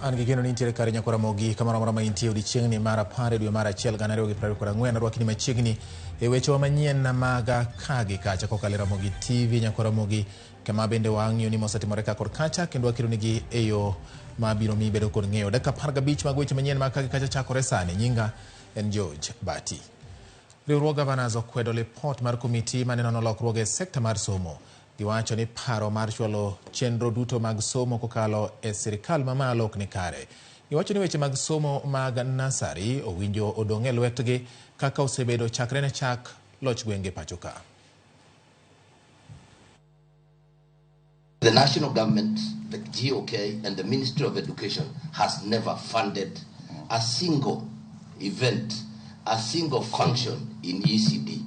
An gi geno ni intiere kare nyakwara Ramogi kamoro amora ma intie odiechieng'ni mar 10 dwe mar 1 2024. Arwakni machiegni e wechewa manyien mag ka gi kacha kokalo e Ramogi TV nyakwara Ramogi, kama bende wang'iyo ni mosetimore ka kod kacha kendo wakelonigi e yo mabiro miyi bedo kod ng'eyo. Dakika 15 mag weche manyien mag ka gi kacha chakore sani. Nyinga en George Bati. Riwruog Governors okwedo lipot mar komiti mane nono lokruoge e sekta mar somo. Giwacho ni paro mar chwalo chenro duto mag somo kokalo e sirikal mamalo ok ni kare. Giwacho ni weche mag somo mag nasari owinjo odong' e lwetgi kaka osebedo chakre ne chak loch gwenge pacho ka. The national government, the GOK and the Ministry of Education has never funded a single event, a single function in ECD.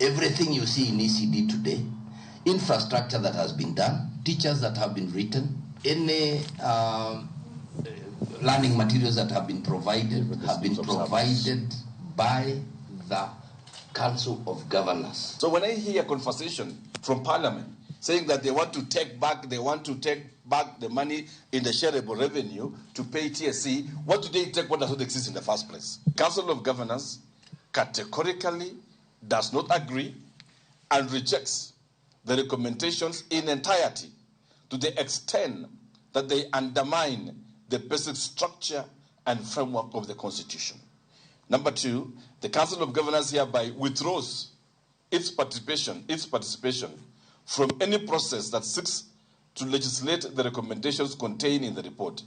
Everything you see in ECD today, infrastructure that has been done, teachers that have been written, any learning materials that have been provided by the Council of Governors. So when I hear a conversation from Parliament saying that they want to take back the money in the shareable revenue to pay TSC, what do they take what does not exist in the first place? Council of Governors categorically does not agree and rejects the recommendations in entirety to the extent that they undermine the basic structure and framework of the Constitution. Number two, the Council of Governors hereby withdraws its participation from any process that seeks to legislate the recommendations contained in the report.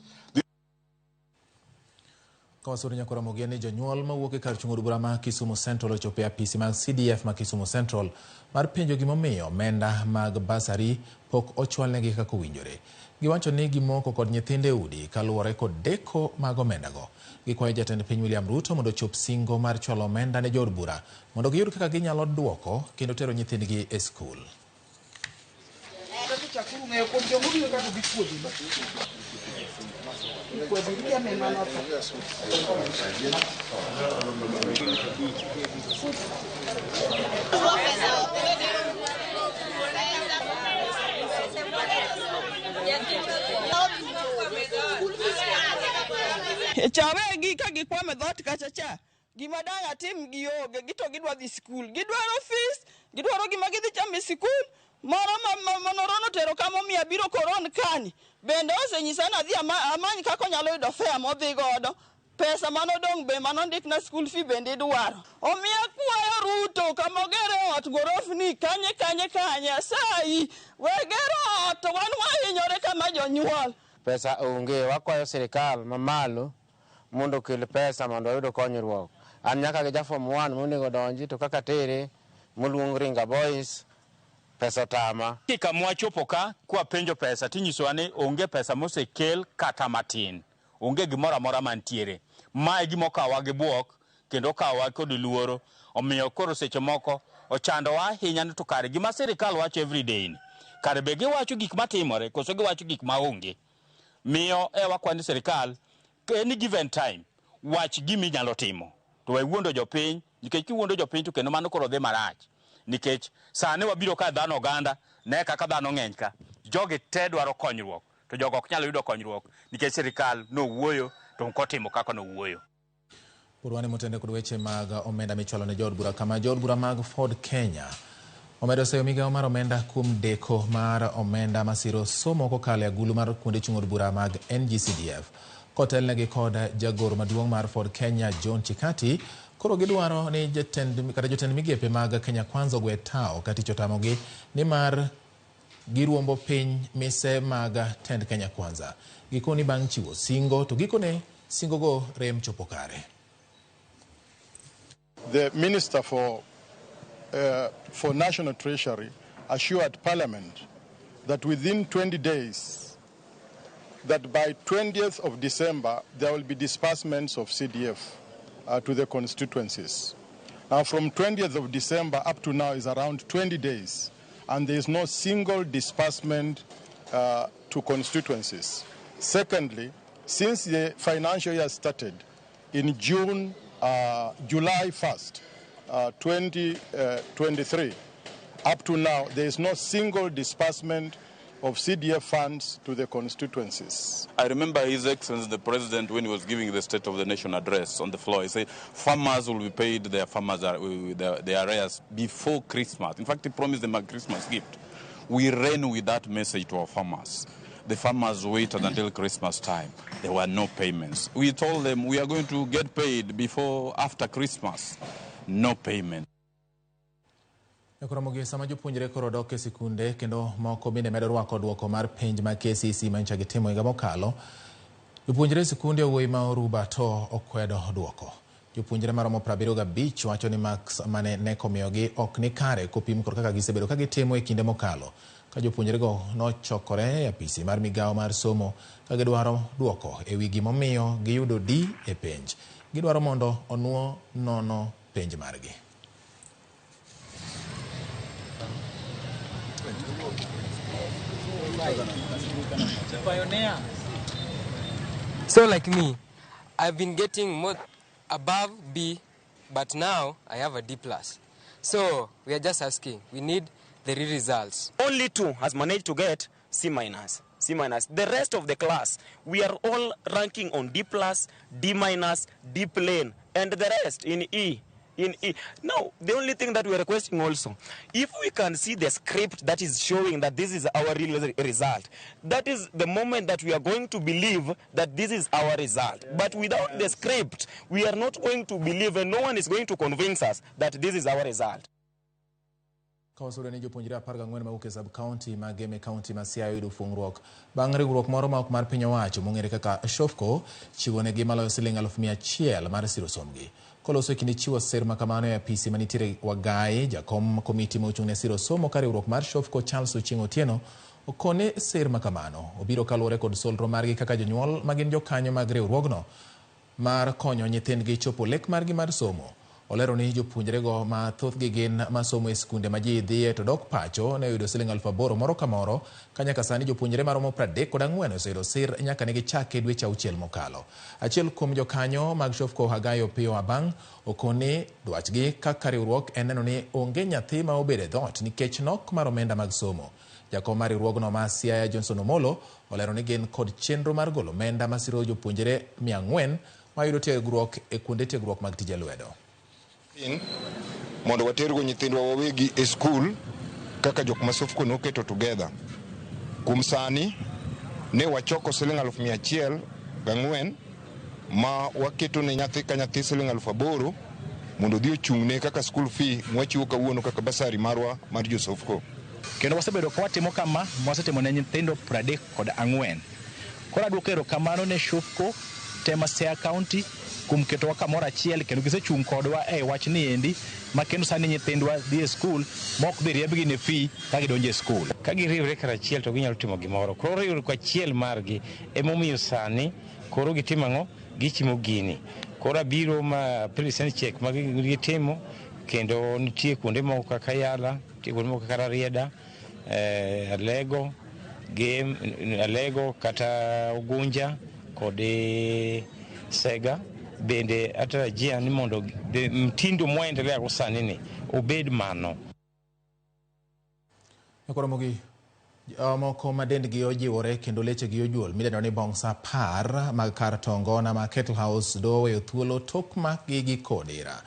Kawasuru nyakwara Ramogi ni jonyuol mawuok e kar chung' od bura ma Kisumu Central ochopo e apisi mag CDF ma Kisumu Central mar penjo gimomiyo omenda mag basari pok ochwalnegi kaka owinjore. Giwacho ni gimoko kod nyithindo e udi kaluwore kod deko mag omendago. Gikwayo jatend piny William Ruto mondo ochop singo mar chwalo omenda ne jood bura mondo giyud kaka ginyalo duoko kendo tero nyithindgi e skul. Chawegi ka gikwame dhoot kacha cha, gima dang' atim gionge, gito gidwa dhi skul, gidwaro fees, gidwaro gima gidhi chamo e sikul. Moro manorono tero kama omiyo abiro koron kani, bende osenyisa ni adhi amany kaka onyalo yudo fare modhi godo. Pesa manodong' be manondikna school fee bende idwaro. Omiyo akwayo Ruto kama ogere ot gorofni kanye kanye kanye, asayi we gero ot to wan wahinyore kama jonyuol. Pesa onge, wakwayo sirikal mamalo mondo okel pesa mondo wayud konyruok. An nyaka gi ja form 1 monego donji to kaka tere moluong Ringa Boys pesa otama. Kika mwachopo ka kwa penjo pesa tinyisowa ni onge pesa mosekel kata matin. Onge gimoro amora mantiere. Mae gima okawowa gi buok kendo okawowa kod luoro. Omiyo koro seche moko ochandowa ahinya ni to kare gima sirikal wacho everyday ni, kare be giwacho gik matimore koso giwacho gik maonge. Miyo e wakwa ni sirikal any given time wach gima inyalo timo to we wuondo jopiny, nikech kiwuondo jopiny to kendo mano koro dhi marach. Nikech sani wabiro ka dhano oganda, ne kaka dhano ng'eny ka, jogi te dwaro konyruok to jogo ok nyal yudo konyruok nikech sirikal nowuoyo to ok otimo kaka nowuoyo. Purwane motende kod weche mag omenda michwalo ne jood bura kama jood bura mag Ford Kenya omedo seyo migawo mar omenda kuom deko mar omenda masiro somo kokalo e agulu mar kuonde chung' od bura mag NGCDF. Kotelnegi kod jagoro maduong' mar Ford Kenya John Chikati, koro gidwaro ni jotend migepe mag Kenya Kwanza ogwe tao ka tich otamogi nimar giruombo piny mise mag tend Kenya Kwanza. Gikoni bang' chiwo singo to gikone singogo rem chopo kare. The Minister for National Treasury assured Parliament that within 20 days, that by 20th of December, there will be disbursements of CDF to the constituencies. Now, from 20th of December up to now is around 20 days, and there is no single disbursement to constituencies. Secondly, since the financial year started in June, July 1st, 2023, up to now, there is no single disbursement of CDF funds to the constituencies. I remember His Excellency the President, when he was giving the State of the Nation address on the floor, he said farmers will be paid their arrears before Christmas. In fact, he promised them a Christmas gift. We ran with that message to our farmers. The farmers waited until Christmas time. There were no payments. We told them we are going to get paid before, after Christmas. No payment. Nyakoramogi sama jopuonjre koro dok e sikunde kendo moko bende medo rwako duoko mar penj ma KCSE manyocha gitimo higa mokalo. Jopuonjre e sikunde owuoyi ma Oruba to okwedo duoko. Jopuonjre maromo 75 wacho ni marks mane NEC omiyogi ok ni kare kopim kod kaka gisebedo ka gitimo e kinde mokalo. Ka jopuonjrego nochokore e apisi mar migawo mar somo ka gidwaro duoko e wi gimomiyo giyudo D e penj. Gidwaro mondo onuo nono penj margi. So like me, I've been getting more above B, but now I have a D plus. So we are just asking, we need the real results. Only two has managed to get C minus. C minus. The rest of the class, we are all ranking on D plus, D minus, D plane, and the rest in E. In E. Now, the only thing that we are requesting also, if we can see the script that is showing that this is our real result, that is the moment that we are going to believe that this is our result. But without the script, we are not going to believe, and no one is going to convince us that this is our result. Kawasore ni jopuonjre 14 mawuok e sub-county ma Geme county ma Siaya oyudo fuong'ruok bang' riwruok moro ma ok mar piny owacho mong'ere kaka Shofco chiwonegi maloyo siling 100,000 mar siro sombgi. Koloso e kinde chiwo sir ma kamano e apisi manitiere Wagai, jakom komiti ma ochung' ne siro somo ka riwruok mar Shofco Charles Ochieng' Otieno okone sir ma kamano obiro kaluwore kod solro margi kaka jonyuol ma gin jokanyo mag riwruogno mar konyo nyithindgi chopo lek margi mar somo. Olero ni jopuonjrego ma thothgi gin masomo e skunde ma ji dhiye to dok pacho ne oyudo siling 8,000 moro ka moro ka nyaka sani jopuonjre maromo 34 oseyudo sir nyaka ne gichak e dweche 6 mokalo. Achiel kuom jokanyo mag Shofco Hagai Opiyo Abang' okoni dwachgi kaka riwruok en neno ni onge nyathi ma obedo e dhoot nikech nok mar omenda mag somo. Jakom mar riwruogno ma Siaya Johnson Omolo olero ni gin kod chenro mar golo omenda masiro jopuonjre 400 mayudo tiegruok e kuonde tiegruok mag tije lwedo. Mondo watergo nyithindwa wawegi e skul kaka jok ma Shofco noketo together. Kuom sani ne wachoko siling 104,000 ma waketo ne nyathi ka nyathi siling 8,000 mondo odhi ochung'ne kaka school fee mwachiwo kawuono kaka basari marwa mar jo Shofco. Kendo wasebedo ka watimo kama, wasetimo ne nyithindo 34. Koro aduoko erokamano ne Shofco tema Siaya County kuom ketowa kamoro achiel kendo gisechung' kodwa e wach ni endi ma kendo sani nyithindwa dhi e skul ma ok dhi riembgi ne fee ka gidonjo e skul. Ka giriwre karachiel to ginyalo timo gimoro. Koro riwruok achiel margi emomiyo sani koro gitimo ang'o? Gichimo gini. Koro abiro ma present check ma gitimo kendo nitie kuonde moko kaka Yala, nitie kuonde moko kaka Rarieda, Alego, Gem, Alego kata Ugunja kod Sega. Bende atarajia ni mondo mtindo mwaendelea go sani ni obed mano. Nyakoromogi moko ma dendgi ojiwore kendo lechegi ojuol midendo ni bongsa 10 mag kar tongona ma Kettle House do oweyo thuolo tok makgi gi kodira.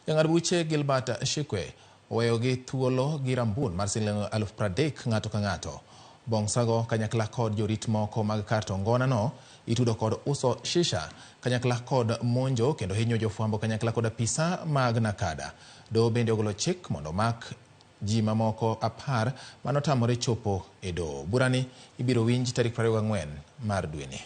Jang'ad buche Gilbert Shikwe oweyogi thuolo gi rambun mar siling 30,000 ng'ato ka ng'ato. Bongsago kanyakla kod jorit moko mag kar tongona no itudo kod uso shisha kanyakla kod monjo kendo hinyo jofwambo kanyakla kod apisa mag Nakada. Doho bende ogolo chik mondo mak ji mamoko 10 manotamore chopo e doho. Burani ibiro winj tarik 24 mar dweni.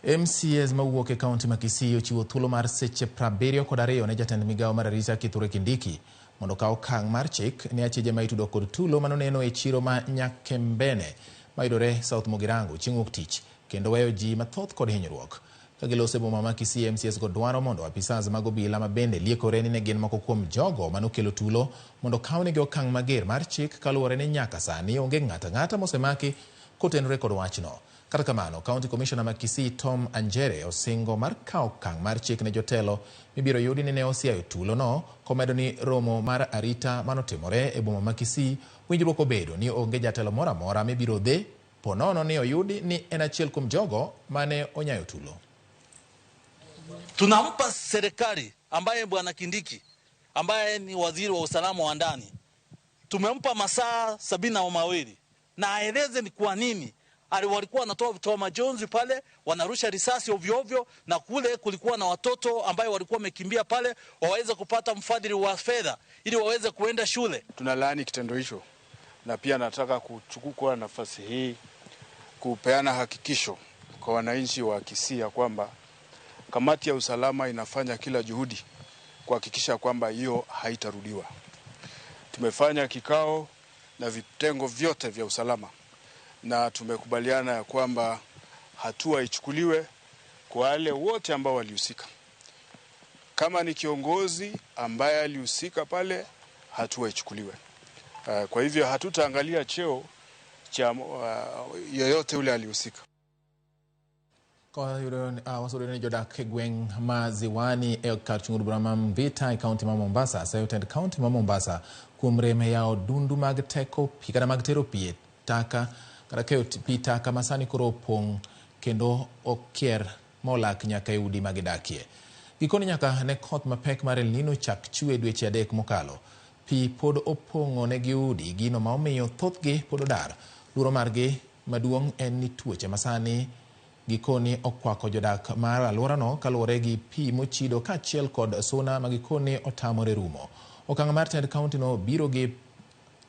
MCAs mawuok e kaunti ma Kisii ochiwo thuolo mar seche 72 ne jatend migawo mar arita Kithure Kindiki mondo okaw okang' mar chik ne achije ma itudo kod tulo manoneno e chiro ma Nyakembene mayudore South Mugirango chieng' wuok tich kendo weyo ji mathoth kod hinyruok. Ka giloso e boma ma Kisii, MCAs go dwaro mondo apisas mag obila ma bende liekore ni ne gin moko kuom jogo manokelo tulo mondo okawnegi okang' mager mar chik kaluwore ni nyaka sani onge ng'ato ang'ata mosemaki kotenore kod wachno. Kata kamano, County Commissioner ma Kisii Tom Anjere osingo mar kawo okang' mar chik ne jotelo mibiro yudi ni ne osiayo tulono, komedo ni romo mar arita manotimore e boma ma Kisii winjruok obedo ni onge jatelo moro amora mibiro dhi ponono ni oyudi ni en achiel kuom jogo mane onyayo tulo. Tunampa serikali ambaye Bwana Kindiki ambaye ni waziri wa usalama wa ndani, tumempa masaa 72 na aeleze ni kwa nini walikuwa wanatoa vitoa majonzi pale, wanarusha risasi ovyo ovyo, na kule kulikuwa na watoto ambayo walikuwa wamekimbia pale waweze kupata mfadhili wa fedha ili waweze kuenda shule. Tunalaani kitendo hicho, na pia nataka kuchukua nafasi hii kupeana hakikisho kwa wananchi wa Kisii kwamba kamati ya usalama inafanya kila juhudi kuhakikisha kwamba hiyo haitarudiwa. Tumefanya kikao na vitengo vyote vya usalama na tumekubaliana ya kwamba hatua ichukuliwe kwa wale wote ambao walihusika. Kama ni kiongozi ambaye alihusika pale, hatua ichukuliwe. Kwa hivyo hatutaangalia cheo cha yoyote yule alihusika. Wasudo ni jodak e gweng' ma Ziwani e kar chung' od bura ma Mvita e kaunti ma Mombasa sayo tend kaunti ma Mombasa kuom rem e yawo dundu mag teko pi kata mag tero pi e taka kata keyo pi taka ma sani koro opong' kendo okier molak nyaka e udi ma gidakie. Gikone nyaka ne koth mapek mar El Nino chak chwe dweche 3 mokalo, pi pod opong'o negi udi, gino ma omiyo thothgi pod odar. Luoro margi maduong' en ni tuoche masani gikoni okwako jodak mar alworano kaluwore gi pi mochido kaachiel kod suna ma gikoni otamore rumo. Okang' mar tend kaunti no biro gi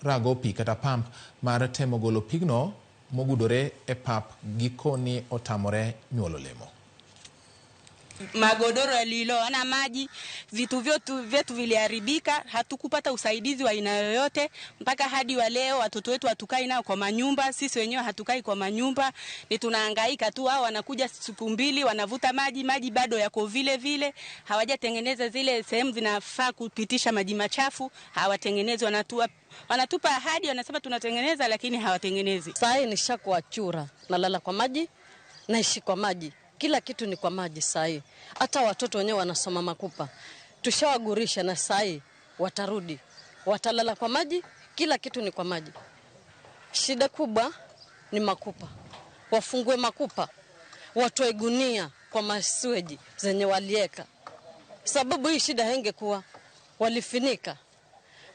rago pi kata pump mar temo golo pigno mogudore e pap gikoni otamore nyuolo lemo. Magodoro yalilowana maji, vitu vyetu viliharibika, hatukupata usaidizi wa aina yoyote mpaka hadi wa leo. Watoto wetu hatukai nao kwa manyumba, sisi wenyewe hatukai kwa manyumba, ni tunahangaika tu. Hao wanakuja siku 2 wanavuta maji, maji bado yako vile vile, hawajatengeneza zile sehemu zinafaa kupitisha maji machafu, hawatengenezi, wanatupa ahadi, wanasema tunatengeneza lakini hawatengenezi. Sasa nishakuwa chura, nalala kwa maji, naishi kwa maji. Kila kitu ni kwa maji sahi. Hata watoto wenyewe wanasoma makupa. Tushawagurisha na sahi watarudi. Watalala kwa maji, kila kitu ni kwa maji. Shida kubwa ni makupa. Wafungue makupa. Watoe gunia kwa masueji zenye walieka. Sababu hii shida haingekuwa, walifinika.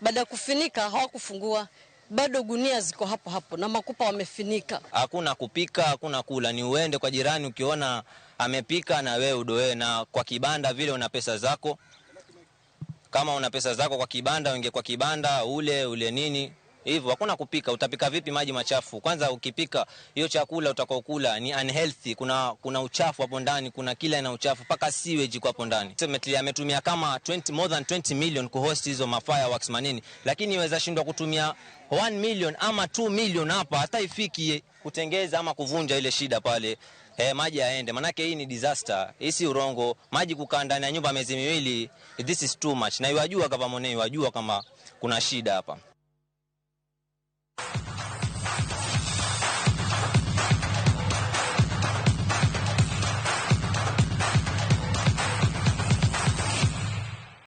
Baada ya kufinika hawakufungua. Bado gunia ziko hapo hapo na makupa wamefinika. Hakuna kupika, hakuna kula, ni uende kwa jirani ukiona amepika na wewe udoe. Na kwa kibanda vile una pesa zako. Kama una pesa zako kwa kibanda, uingie kwa kibanda, ule nini. Hivyo hakuna kupika, utapika vipi maji machafu? Kwanza ukipika hiyo chakula utakokula ni unhealthy, kuna uchafu hapo ndani, kuna kila aina uchafu, paka sewage kwa hapo ndani. Sema ametumia kama more than 20 million kuhost hizo ma fireworks manini, lakini iweza shindwa kutumia 1 million ama 2 million hapa, hata ifiki kutengeza ama kuvunja ile shida pale. Maji yaende, manake hii ni disaster. Hii si urongo. Maji kukaa ndani ya nyumba miezi 2, this is too much. Na iwajua kama mwenyewe, iwajua kama kuna shida hapa.